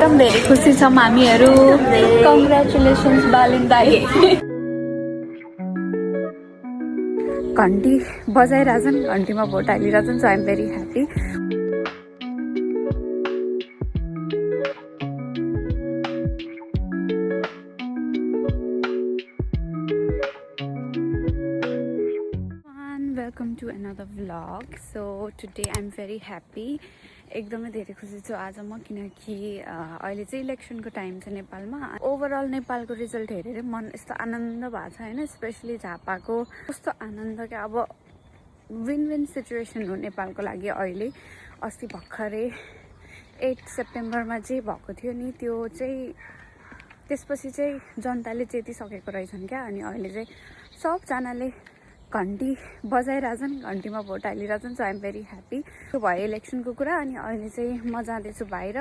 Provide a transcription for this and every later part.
एकदम धेरै खुसी छौँ हामीहरू। कङ्ग्रेचुलेसन्स बालिन दाइ। घन्टी बजाइरहेछन्, घन्टीमा भोट हालिरहेछन्, so I'm very happy. Welcome to another vlog. So today I'm very happy. एकदमै धेरै खुसी छु आज म, किनकि अहिले चाहिँ इलेक्सनको टाइम छ नेपालमा। ओभरअल नेपालको रिजल्ट हेरेर मन यस्तो आनन्द भएको छ हैन, स्पेशली झापाको कस्तो आनन्द क्या। अब विन विन सिचुएसन हो नेपालको लागि अहिले। अस्ति भर्खरै 8 सेप्टेम्बरमा चाहिँ भएको थियो नि, त्यो चाहिँ त्यसपछि चाहिँ जनताले जितिसकेको रहेछन् क्या। अनि अहिले चाहिँ सबजनाले घन्टी बजाइरहेछन्, घन्टीमा भोट हालिरहेछन्, सो आइएम भेरी ह्याप्पी। त्यो भयो इलेक्सनको कुरा। अनि अहिले चाहिँ म जाँदैछु बाहिर।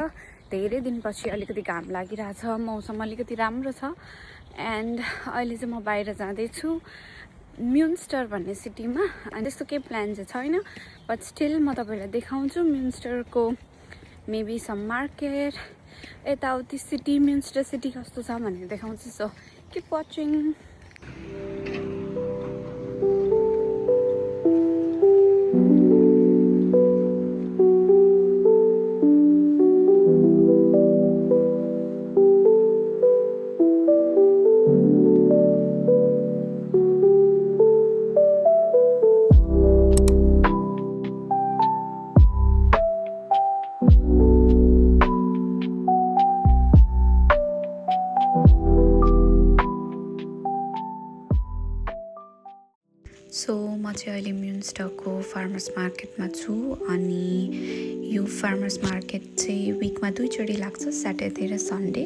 धेरै दिनपछि अलिकति घाम लागिरहेछ, मौसम अलिकति राम्रो छ। एन्ड अहिले चाहिँ म बाहिर जाँदैछु म्युन्स्टर भन्ने सिटीमा। अनि त्यस्तो केही प्लान चाहिँ छैन, बट स्टिल म तपाईँलाई देखाउँछु म्युन्स्टरको मेबी सम मार्केट, यताउति सिटी, म्युन्स्टर सिटी कस्तो छ भनेर देखाउँछु। So keep watching. सो म चाहिँ अहिले म्युन्स्टरको फार्मर्स मार्केटमा छु। अनि यो फार्मर्स मार्केट चाहिँ विकमा 2 चोटि लाग्छ, स्याटरडे र सन्डे।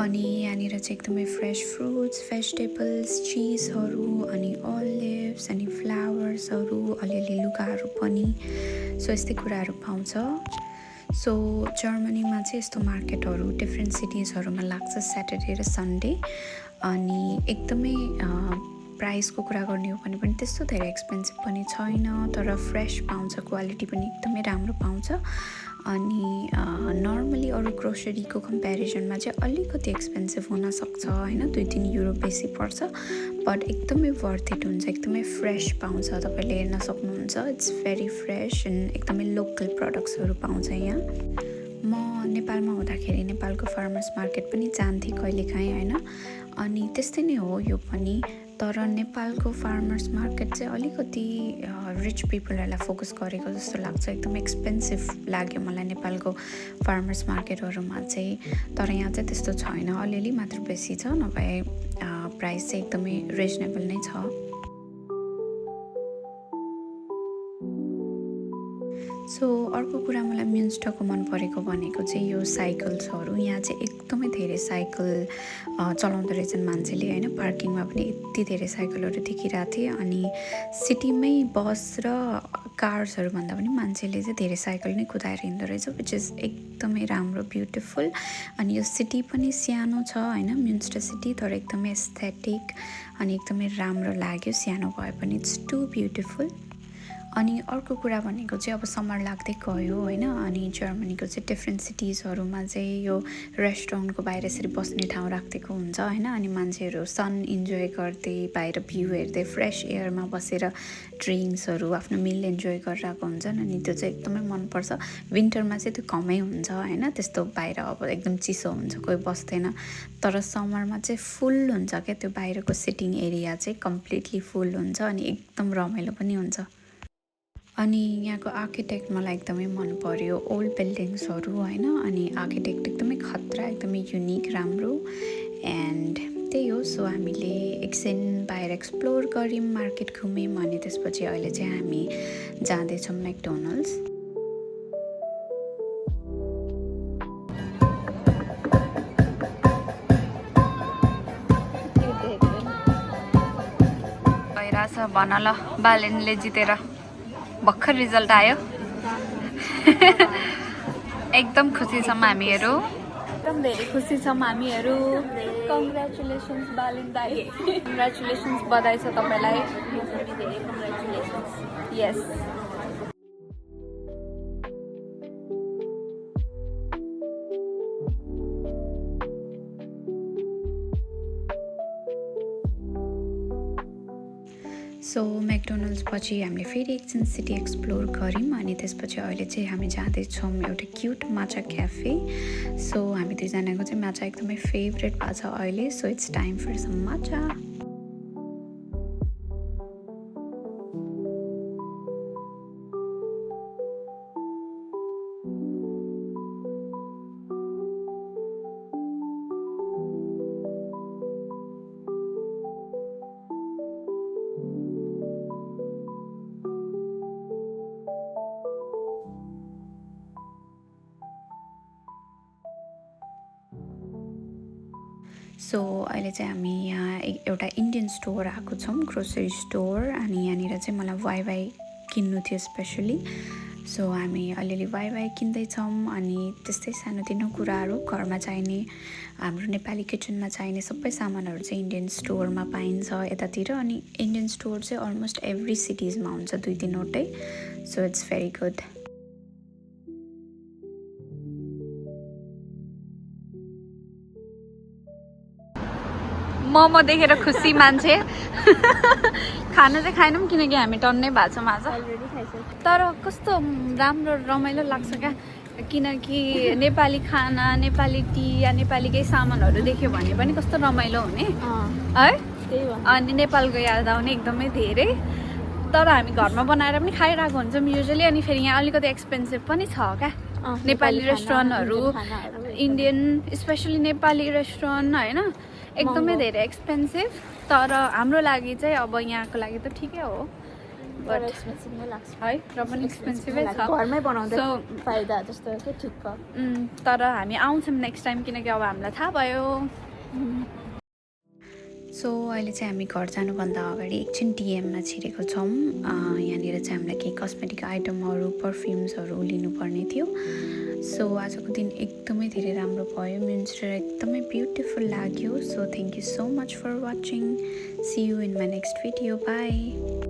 अनि यहाँनिर चाहिँ एकदमै फ्रेस फ्रुट्स, भेजिटेबल्स, चिजहरू, अनि अलिभ्स, अनि फ्लावर्सहरू, अलिअलि लुगाहरू पनि, सो यस्तै कुराहरू पाउँछ। सो जर्मनीमा चाहिँ यस्तो मार्केटहरू डिफ्रेन्ट सिटिजहरूमा लाग्छ स्याटरडे र सन्डे। अनि एकदमै प्राइसको कुरा गर्ने हो भने पनि त्यस्तो धेरै एक्सपेन्सिभ पनि छैन, तर फ्रेस पाउँछ, क्वालिटी पनि एकदमै राम्रो पाउँछ। अनि नर्मली अरू ग्रोसरीको कम्पेरिजनमा चाहिँ अलिकति एक्सपेन्सिभ हुनसक्छ होइन, 2-3 युरो बेसी पर्छ, बट एकदमै वर्थ इट हुन्छ। एकदमै फ्रेस पाउँछ, तपाईँले हेर्न सक्नुहुन्छ। इट्स भेरी फ्रेस एन्ड एकदमै लोकल प्रडक्ट्सहरू पाउँछ यहाँ। म नेपालमा हुँदाखेरि नेपालको फार्मर्स मार्केट पनि जान्थेँ कहिलेकाहीँ होइन। अनि त्यस्तै नै हो यो पनि, तर नेपालको फार्मर्स मार्केट चाहिँ अलिकति रिच पिपलहरूलाई फोकस गरेको जस्तो लाग्छ। एकदम एक्सपेन्सिभ लाग्यो मलाई नेपालको फार्मर्स मार्केटहरूमा चाहिँ, तर यहाँ चाहिँ त्यस्तो छैन, अलिअलि मात्र बेसी छ, नभए प्राइस चाहिँ एकदमै रिजनेबल नै छ। सो अर्को कुरा मलाई म्युन्स्टरको मन परेको भनेको चाहिँ यो साइकल्सहरू। यहाँ चाहिँ एकदमै धेरै साइकल चलाउँदो रहेछन् मान्छेले होइन। पार्किङमा पनि यति धेरै साइकलहरू देखिरहेको थिएँ। अनि सिटीमै बस र कार्सहरू भन्दा पनि मान्छेले चाहिँ धेरै साइकल नै कुदाएर हिँड्दो रहेछ, विच इज एकदमै राम्रो, ब्युटिफुल। अनि यो सिटी पनि सानो छ होइन, म्युन्स्टर सिटी, तर एकदमै एस्थेटिक अनि एकदमै राम्रो लाग्यो, सानो भए पनि इट्स टु ब्युटिफुल। अनि अर्को कुरा भनेको चाहिँ अब समर लाग्दै गयो होइन। अनि जर्मनीको चाहिँ डिफ्रेन्ट सिटिजहरूमा चाहिँ यो रेस्टुरेन्टको बाहिर यसरी बस्ने ठाउँ राखिदिएको हुन्छ होइन। अनि मान्छेहरू सन इन्जोय गर्दै, बाहिर भ्यू हेर्दै, फ्रेस एयरमा बसेर ड्रिङ्क्सहरू, आफ्नो मिल इन्जोय गरिरहेको हुन्छन्। अनि त्यो चाहिँ एकदमै मनपर्छ। विन्टरमा चाहिँ त्यो कमै हुन्छ होइन, त्यस्तो बाहिर अब एकदम चिसो हुन्छ, कोही बस्दैन। तर समरमा चाहिँ फुल हुन्छ क्या, त्यो बाहिरको सिटिङ एरिया चाहिँ कम्प्लिटली फुल हुन्छ, अनि एकदम रमाइलो पनि हुन्छ। अनि यहाँको आर्किटेक्ट मलाई एकदमै मन पर्यो, ओल्ड बिल्डिङ्सहरू होइन। अनि आर्किटेक्ट एकदमै खतरा, एकदमै युनिक, राम्रो। एन्ड त्यही हो। सो हामीले एकछिन बाहिर एक्सप्लोर गऱ्यौँ, मार्केट घुम्यौँ, अनि त्यसपछि अहिले चाहिँ हामी जाँदैछौँ म्याकडोनल्ड्स। भइरहेछ भन ल, बालेनले जितेर भर्खर रिजल्ट आयो। एकदम खुसी छौँ हामीहरू, एकदम धेरै खुसी छौँ हामीहरू। कङ्ग्रेचुलेसन्स बालिन दाइ। कङ्ग्रेचुलेसन्स, बधाई छ तपाईँलाई। यस। सो म्याकडोनल्ड्स पछि हामीले फेरि एकछिन सिटी एक्सप्लोर गऱ्यौँ अनि त्यसपछि अहिले चाहिँ हामी जाँदैछौँ एउटा क्युट माछा क्याफे। सो हामी दुईजनाको चाहिँ माछा एकदमै फेभरेट भएको छ अहिले। So it's time for some machha. So अहिले चाहिँ हामी यहाँ एउटा इन्डियन स्टोर आएको छौँ, ग्रोसरी स्टोर। अनि यहाँनिर चाहिँ मलाई वाइवाई किन्नु थियो स्पेसली। सो हामी अलिअलि वाइवाई किन्दैछौँ अनि त्यस्तै सानोतिनो कुराहरू घरमा चाहिने, हाम्रो नेपाली किचनमा चाहिने सबै सामानहरू चाहिँ इन्डियन स्टोरमा पाइन्छ यतातिर। अनि इन्डियन स्टोर चाहिँ अलमोस्ट एभ्री सिटिजमा हुन्छ 2-3वटै। So it's very good. Momo देखेर खुसी मान्छे खाना चाहिँ खाएनौँ किनकि हामी टन्नै भएको छौँ आज। तर कस्तो राम्रो रमाइलो लाग्छ क्या, किनकि नेपाली खाना, नेपाली टी या नेपाली केही सामानहरू देख्यो भने पनि कस्तो रमाइलो हुने है। अनि नेपालको याद आउने एकदमै धेरै। तर हामी घरमा बनाएर पनि खाइरहेको हुन्छौँ युजली। अनि फेरि यहाँ अलिकति एक्सपेन्सिभ पनि छ क्या नेपाली रेस्टुरेन्टहरू, इन्डियन स्पेसली नेपाली रेस्टुरेन्ट होइन, एकदमै धेरै एक्सपेन्सिभ। तर हाम्रो लागि चाहिँ अब यहाँको लागि त ठिकै हो, बट एक्सपेन्सिभ नै लाग्छ है, र पनि एक्सपेन्सिभै छ। घरमै बनाउँदा फाइदा जस्तो के ठिक छ। तर हामी आउँछौँ नेक्स्ट टाइम किनकि अब हामीलाई थाहा भयो। सो अहिले चाहिँ हामी घर जानुभन्दा अगाडि एकछिन डिएममा छिरेको छौँ। यहाँनिर चाहिँ हामीलाई केही कस्मेटिक आइटमहरू, पर्फ्युम्सहरू लिनुपर्ने थियो। सो आजको दिन एकदमै धेरै राम्रो भयो, मिन्स्टर एकदमै ब्युटिफुल लाग्यो। So thank you so much for watching. See you in my next video. By.